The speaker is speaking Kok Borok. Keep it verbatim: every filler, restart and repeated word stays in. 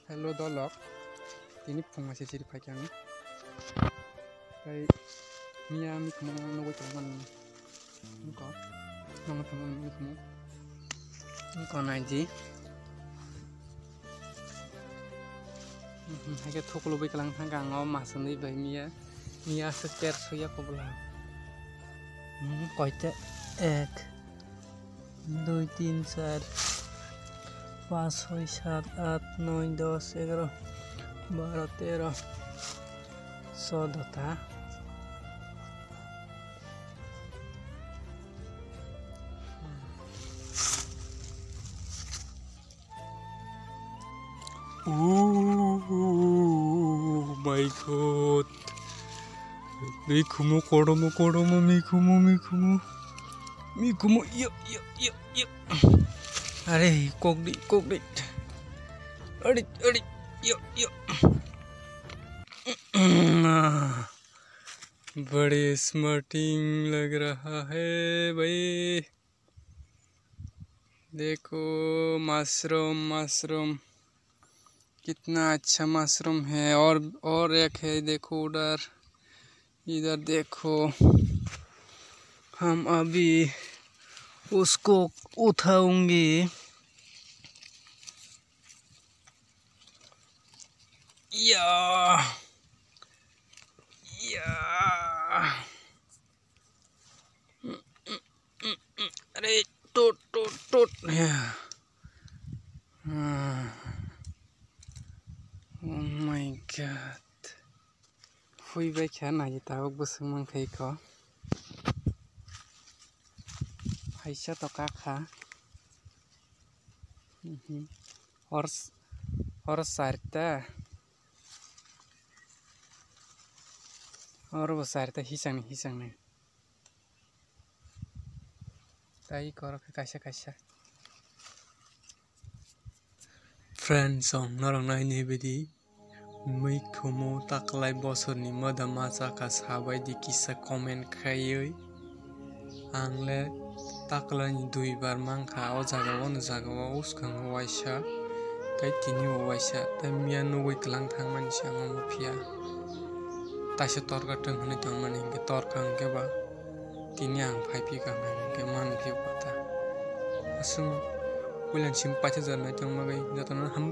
Hello dolok, tini phunga se chiri phaikha ang. Tai miya mikhumo nugwi tongmani. Niko, nangwi tongmani mikhumo. Niko naidi. Mhm, haikhe thuklubwi kwlang thangkha ang o maswnwi bai miya. Miya se ter soya kobla. Hmm, koita ek. Dui, tin, char, panch, choi, sat, at, noi, dos, egaro, baro, tero, chodo ta. Oh my God. Mikhumu, kodomo, kodomo, mikhumu, mikhumu. Mikhumu, yo, yo, yo, yo. Are, kokdi, kokdi. Are, are, yo, yo. बड़े स्मार्टिंग लग रहा है भाई। देखो mushroom, mushroom, कितना अच्छा मशरूम है। और, और एक है, देखो उधर, इधर देखो। हम अभी उसको उठाऊंगी। या, या। Are, tut, tut, tut. Oh my God. Phui bai kha nai tabuk bwswk mankha iko. Haisa to kakha. Mhm. Hor, hor sarta. Oro bo charta hisangni, hisangni. Tai korok khe kaisa, kaisa. Friends, song norok nai ni bidi. Mikhumu taklai bosorni moda ma chakha sabaidi kisa comment khaiwi. Ang le taklani duibar mankha o jaga o, no jaga o uskango waisa, tei tini bo waisa, tei miya nugwi kwlang thangmani se ang omo phiya. Taisa torkar twng hwnwi tongmani hinkhe torkha hinkhe ba tini ang phai phikha hinkhe manwi phikha ta. Aswk puilan sim paithakjak nai tongmani jotono ham.